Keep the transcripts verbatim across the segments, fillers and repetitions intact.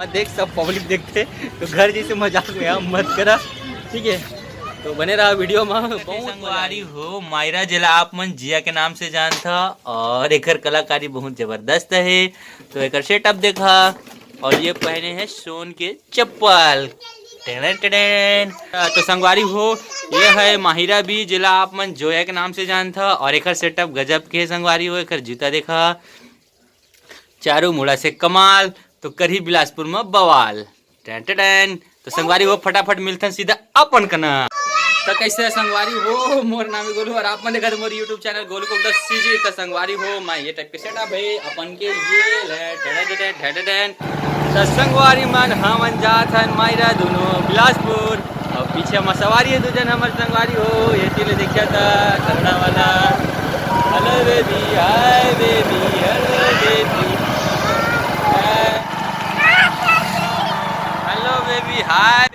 मत देख, सब पब्लिक देखथे, तो घर जइसे मजाक में आप मत करा, ठीक है? तो बने रहा वीडियो में। बहुत संगवारी हो, मायरा जेला आप मन जिया के नाम से जानथा, और एकर कलाकारी बहुत जबरदस्त है। तो एकर सेटअप देखा, और ये पहने हैं सोन के चप्पल। Ten ten. तो संगवारी हो, ये है माहिरा भी, जेला आप मन जोया के नाम से जानथा, और एकर सेटअप गजब के संगवारी हो। एकर जूता देखा, चारों मुड़ा से कमाल, तो करही बिलासपुर में बवाल। Tan tan. तो संगवारी हो, फटाफट मिलथन सीधा अपन कना। तो कैसे है संगवारी हो, मोर नाम है गोलू और आप मन देखत मोर YouTube चैनल गोलू को दस सीजी। तो संगवारी हो, मैं ये टाइप के सेटअप है अपन के, ये ले, टैन टैन टैन टैन। तो संगवारी मन, हमन जात हन मायरा दोनों बिलासपुर। और पीछे में सवारी है दो जन हमर संगवारी हो, ये चीज देखा था करना वाला। Hello baby, hi baby, hello baby। Hello baby, hi।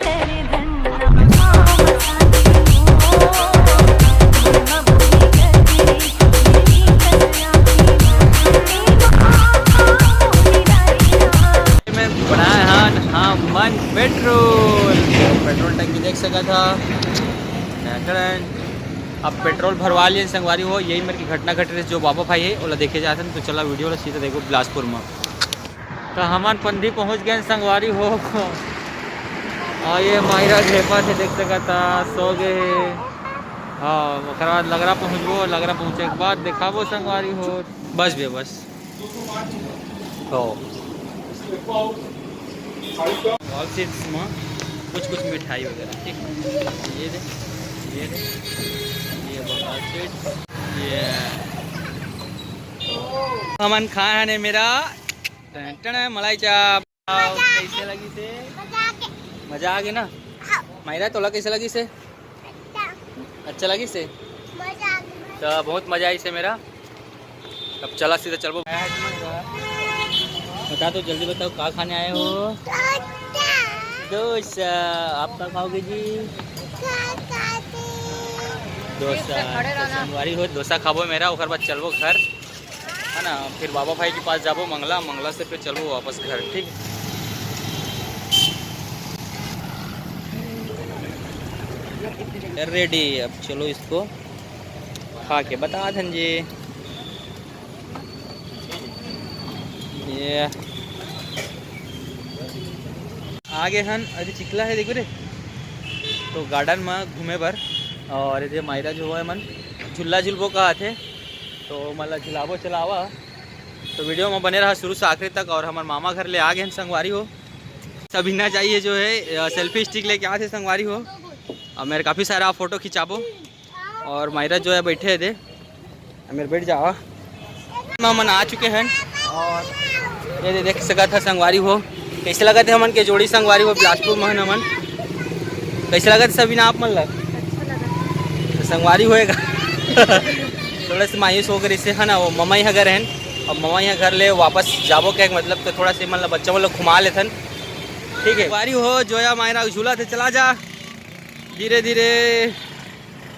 मैं बनाए हन हमन पेट्रोल, पेट्रोल टंकी देख सकत हा। Ton ton. अब पेट्रोल भरवा लिए संगवारी हो, यही मेर की घटना घट रही, जो बाबा भाई है ओला देखे जात हन। तो चला वीडियो ला सीधा देखो बिलासपुर में। तो हमन पंदी पहुंच गए संगवारी हो। और ये मायरा घेपा से देख सकत हा, सो गए हे। हाँ, ओकर बाद लगरा पहुंचबो, लगरा पहुंचे के बाद देखाबो संगवारी हो। बस बे बस। तो बॉक्सेस में कुछ कुछ मिठाई वगैरह, ठीक है। ये दे, ये दे, ये बॉक्सेस, ये हमन खाए हन मेरा टन टन मलाई चाप। आओ, कैसे लगी से? मजा आ गया। मजा आ गया ना? हाँ। मायरा, तोला कैसे लगी से? अच्छा। अच्छा लगी से? मजा आ गया। तो बहुत मजा आई से मेरा। अब चला सीधा चलबो। बता तो, जल्दी बताओ, का खाने आए हो? डोसा। डोसा। आप का खाओगे जी? का खाते? डोसा। खड़े तो रहना। संगवारी हो, डोसा खाबो मेरा, ओकर बाद चलबो घर, है ना? फिर बाबा भाई के पास जाबो मंगला, मंगला से फिर चलबो वापस घर, ठीक? रेडी, अब चलो इसको खा के बता धन जी। ये आगे हन, अरे चिखला है देखो रे, तो गार्डन में घूमे बर। और ये मायरा जो है मन झूला झुलबो कहा थे, तो मतलब झुलाबो चलावा। तो वीडियो में बने रहा शुरू से आखिरी तक। और हमारे मामा घर ले आ गए हैं संगवारी हो, सभी ना चाहिए जो है सेल्फी स्टिक लेके आते संगवारी हो। और मेरे काफ़ी सारा फोटो खिंचाबो। और मायरा जो है बैठे है दे, मेरे बैठ जावा। हमन आ चुके हैं और ये दे देख सकत है संगवारी हो, कैसे लगत है हमन के जोड़ी संगवारी हो बिलासपुर में हमन। कैसे लगत है सभी ना आप मन ला? तो संगवारी होएगा। थोड़ा से मायूस हो गए से है ना, वो ममा यहाँ घर हैं। अब ममा यहाँ घर ले वापस जाबो के मतलब, तो थोड़ा से मतलब बच्चा मन ला घुमा लेथन, ठीक है। संगवारी हो, जोया मायरा झूला थे चला जा धीरे धीरे।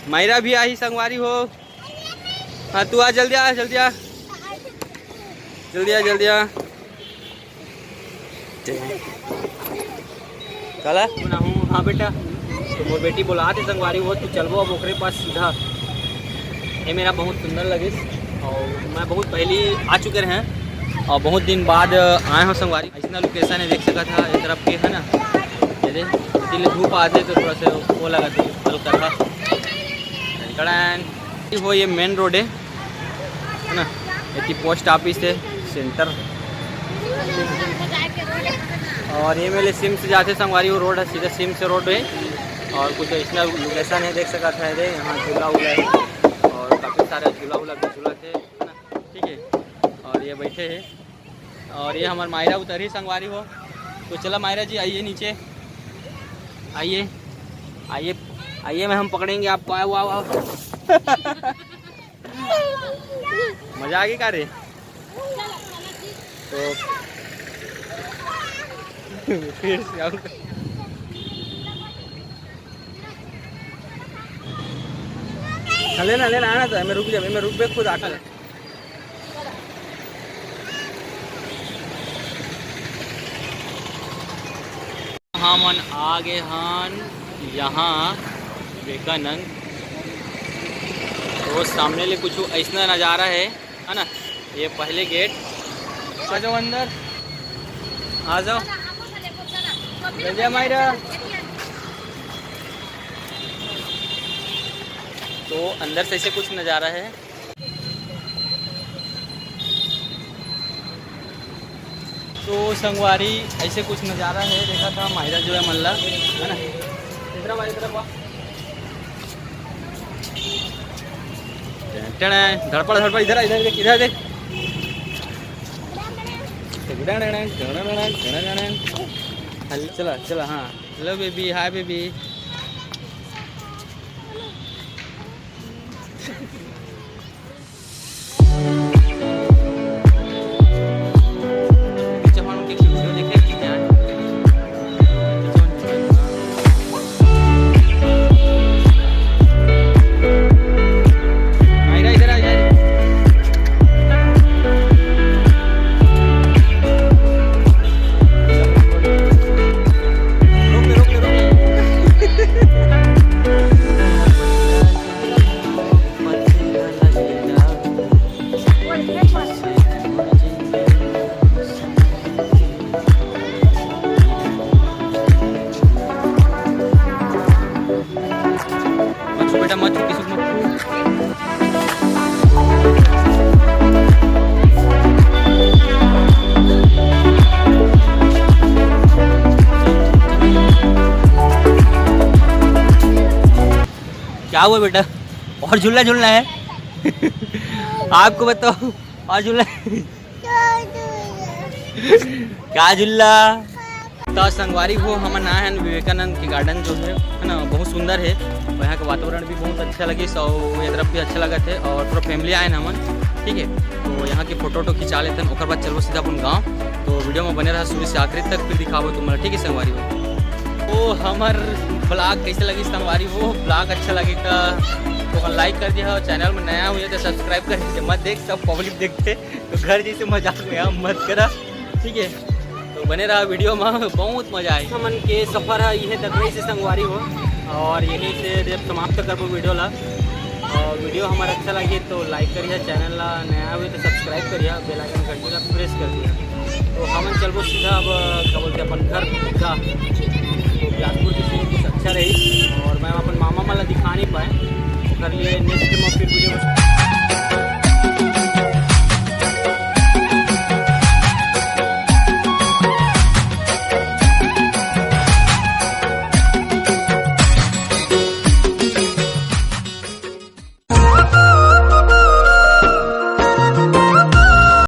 मायरा भी आही संगवारी हो। हाँ, तू आ, जल्दी आ, जल्दी आ, जल्दी आ, जल्दी आ। काला? हाँ बेटा, तो मोर बेटी बोला थे संगवारी हो, तो चलबो अब ओकरे पास सीधा। ये मेरा बहुत सुंदर लगे और मैं बहुत पहली आ चुके रहे हैं और बहुत दिन बाद आए हो संगवारी। ऐसा लोकेशन है, देख सकत हा, ये तरफ के है ना, ये दे, इसीलिए धूप आते तो थोड़ा सा वो लगा थे हल्का था। टड़ान। हो, ये मेन रोड है, है ना, ये पोस्ट ऑफिस है, सेंटर। और ये मेरे सिम्स जाते संगवारी हो रोड है, सीधा सिम्स रोड है। और कुछ ऐसा लोकेशन है, देख सकत है दे, यहाँ झूला उला है और काफ़ी सारा झूला उला भी झूला थे, है ना, ठीक है। और ये बैठे हैं और ये हमार मायरा उतरी संगवारी हो। तो चला मायरा जी, आइए नीचे, आइए, आइए, आइए, मैं हम पकड़ेंगे आपको। आओ, आओ, आओ। मजा आ गई का रे? तो फिर से आओ। हाँ, लेना, लेना, आना तो है, मैं रुक जा, मैं रुक बे, खुद आता। हमन आ गे हन यहाँ विवेकानंद। तो सामने ले कुछ ऐसना नज़ारा है, है ना? ये पहले गेट। आ जाओ अंदर, आ जाओ। जल्दी आ मायरा। तो अंदर से ऐसे कुछ नज़ारा है। तो संगवारी, ऐसे कुछ नज़ारा है। देखा था मायरा जो है मल्ला, है ना? इधर आ, इधर आ। टेढ़ा है, धड़पड़, धड़पड़, इधर आ, इधर देख, इधर देख। हेलो, चला, चला, हाँ। Hello baby, hi baby. मत छू बेटा, मत छू, किसी को मत छू। क्या हुआ बेटा? और झूला झूलना है? आपको बताओ, और झूलना? क्या झूला? तो संगवारी हो, हमन आए हैं विवेकानंद के गार्डन जो है, है ना, बहुत सुंदर है। और यहाँ का वातावरण भी बहुत अच्छा लगे, सो ये तरफ भी अच्छा लगत है। और पूरा फैमिली आए हैं हमन, ठीक है। तो यहाँ की फोटो वोटो खिंचा लेते हैं, ओकर बाद चलबो सीधा अपन गाँव। तो वीडियो में बने रहा शुरू से आखिरी तक, फिर दिखाबो तुम्हारा, ठीक है संगवारी हो। तो हमर ब्लॉग कैसे लगी संगवारी हो? ब्लॉग अच्छा लगे तो लाइक कर दिया, चैनल में नया हुए तो सब्सक्राइब कर दीजिए। मत देख, सब पब्लिक देखते तो घर जैसे मजाक में आप मत करा, ठीक है। तो बने रहा वीडियो में, बहुत मजा आए। हमन के सफर है यह तक से संगवारी हो, और यहीं से जब समाप्त करबो वीडियो ला। और वीडियो हमारा अच्छा लगे तो लाइक करिए, चैनल ला नया हुए तो सब्सक्राइब करिए, बेल आइकन घंटी ला प्रेस कर दिया। तो हमन चलबो सीधा अब, क्या बोलते हैं, अपन घर का। तो बिलासपुर की सीन कुछ अच्छा रही, और मैं अपन मामा मन ला दिखा नहीं पाए, ओकर लिए नेक्स्ट में फिर वीडियो